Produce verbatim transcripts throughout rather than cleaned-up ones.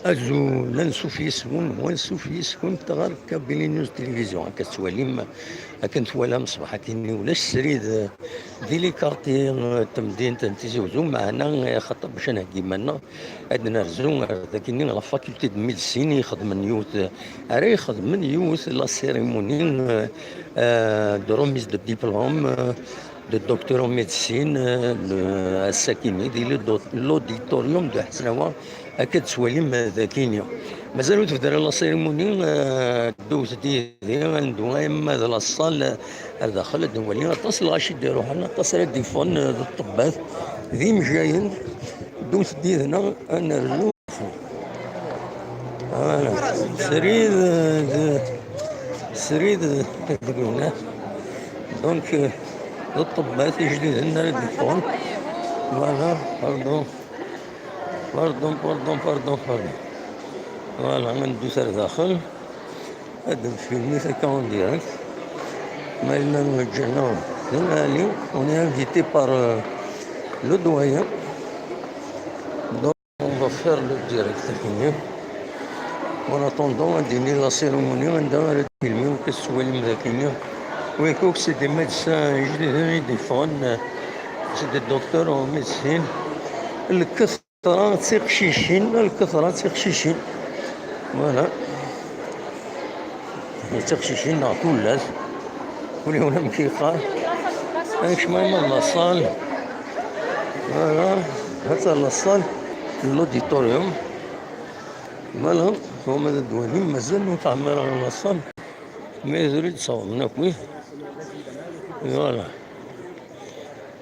Azul, ansuf yes-wen, ansuf yes-kent ɣer Kabylie News Télévision. Akka tettwalim, akken twalam ṣṣbeḥ akkin ulac srid di les quartiers n temdint n Tizi Uzzu, meɛna xaṭer bac ad nheggi iman-nneɣ, ad nerzu ar dakini la faculté de médecine i ixedmen yiwet, ara ixedmen yiwet la cérémonie, euh, euh, de remise de diplôme, euh, de docteur en médecine, euh, le, ass-akini di l'auditorium de Ḥesnawa, akka d-tettwalim dakini. Mazal ur tebda ara la cérémonie, euh, ddut-d yid-i, ad neddu arma d la salle, ar daxel, ad nwali aṭas n lɣaci d-iruḥen, aṭas ara d-iffɣen, euh, d ṭṭebbat, d imejjayen, ddut-d yid-neɣ, ad nerzu. Voilà. Srid, euh, de, srid, euh, de Gounas. Donc, euh, d ṭṭebbat ijdiden ara d-iffɣen. Voilà, pardon. Pardon, pardon, pardon, pardon. Voilà, ad neddu ar daxel. Ad nfilmi akka en direct. Ma yella ǧǧan-aɣ d lɛali, on est invité par, euh, le doyen. Donc, on va faire le direct, akini. En attendant, ad d-yini la cérémonie, anda ara d-filmi, ur k-tettwalim dakini. Wi kuk, c'est des médecins ijdiden i d-iffɣen, c'est des docteurs en médecine. Lkes Lketra d tiqcicin, lketra d tiqcicin. Voilà. D tiqcicin neɣ tullas. Ur yewla amek yeqqar. Ad nekcem arma d la salle. Voilà. Hata la salle n l'auditorium. Voilà. Huma d ddwalim mazal ur teɛmir ara la salle. Mais ur d-sawḍen akk. Voilà.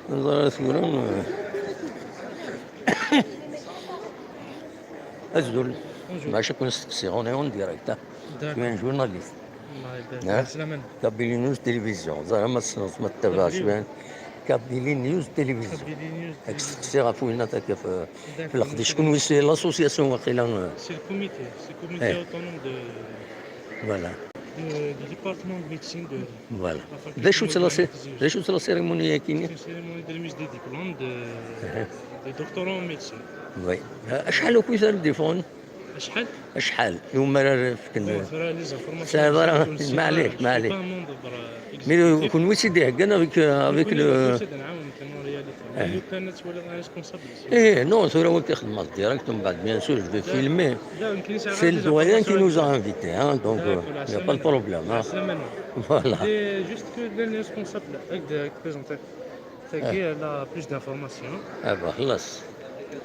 Neẓra tura, euh, Azul. Bonjour. Maca kun steqsiɣ, on est en direct, hein. D'accord. Je suis un journaliste. الله يبارك. Hein? عسلامة. Kabylie News Télévision. Ẓer ma tessneḍ, ma tettabaɛeḍ شوية. Kabylie News Télévision. Kabylie News Télévision. Ad k-steqsiɣ ɣef winna takka f-, d'accord, f leqdic. Kunwi c'est l'association waqila, euh. C'est le comité. C'est le comité, eh, autonome de, voilà, de, du département de médecine de Voilà. D acu-tt la cé-, d acu-tt la cérémonie-agi-nni? C'est une cérémonie de remise des diplômes de, de doctorat en médecine. Oui. Euh, acḥal akk i d-iffɣen? Acḥal? Acḥal? Iwumi ara fken? Bon, tura les informations, je suis pas un membre, euh, exécutif. Mais, euh, kunwi i tt-id-iheggan avec, euh, avec le, eh. Lukan ad twaliḍ un responsable. Eh, non, tura wagi xedmeɣ-t direct, mbeɛd, bien sûr, je vais filmer. C'est le doyen qui nous a invités, hein, donc, euh, il n'y a pas de problème, hein. Voilà. Juste que le responsable, avec de, avec de présenter. Tagi, elle a plus d'informations. Ah bah, خلاص.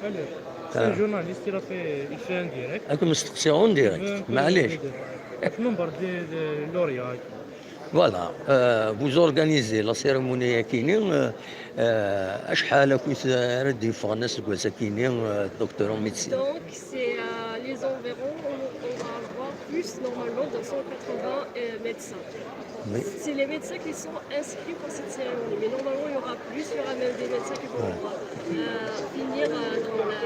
Allez, c'est un journaliste, il a fait, il fait un direct. Ad kem-steqsiɣ en direct, معليش. Le nombre de, de lauréats. Voilà, euh, vous organisez la cérémonie-agi-nni, euh, euh, acḥal akk ara d-yeffɣen aseggas-agi-nni, euh, docteur en médecine? Donc, c'est, euh, les environs, on, on va avoir plus normalement de cent quatre-vingts, euh, médecins. Oui. C'est les médecins qui sont inscrits pour cette cérémonie. Mais normalement, il y aura plus, il y aura même des médecins qui vont, ouais, euh, venir, euh, dans la,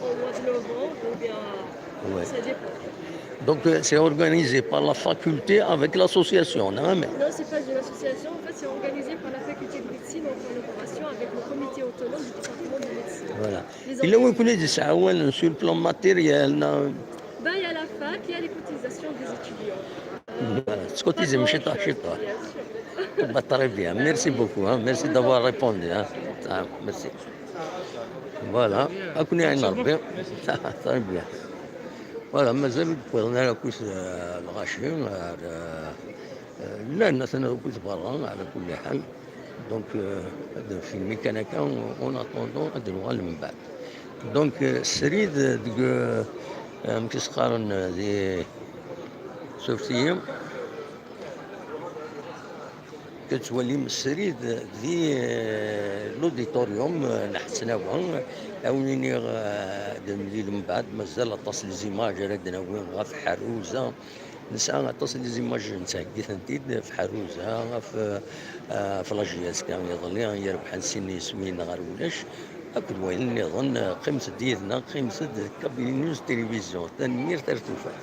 au mois de novembre ou bien, euh, ouais, ça dépend. Donc, euh, c'est organisé par la faculté avec l'association, non? Non, c'est pas une association. En fait, c'est organisé par la faculté de médecine en collaboration avec le comité autonome du département de médecine. Voilà. Yella win i ken-id-yesɛawanen sur le plan matériel, non? Ben, il y a la fac, il y a les cotisations des étudiants. Voilà, c'est cotisé, bien sûr. Bah, très bien. Merci beaucoup, hein. Merci d'avoir répondu, hein. Ah, merci. Voilà. Ad ken-iɛin Rebbi. Très bien. Voilà, mazal ur d-wwiḍen ara akk, euh, lɣaci, euh, euh, llan atan akk berra, ɛla kulli ḥal. Donc, euh, ad nfilmi kan akka, en attendant, ad d-nuɣal mbeɛd. Donc, euh, srid deg, euh, amek i s-qqaren, euh, di, suref-iyi, ad tettwalim srid di, euh, l'auditorium, euh, n Ḥesnawa, a wen-iniɣ, euh, ad nemlil mbeɛd, mazal aṭas n les images ara d-nawi ɣef Ḥerruza, Nesɛa aṭas n les images nettheggi-tent-id ɣef Ḥerruza, ɣef, eh, ɣef la JSK iḍelli, yerbeḥ sin n yiswiyen ɣer ulac, akked wayen nniḍen. Qqimet-d yid-neɣ, qqimet-d d Kabylie News Télévision. Tanemmirt ar tufat.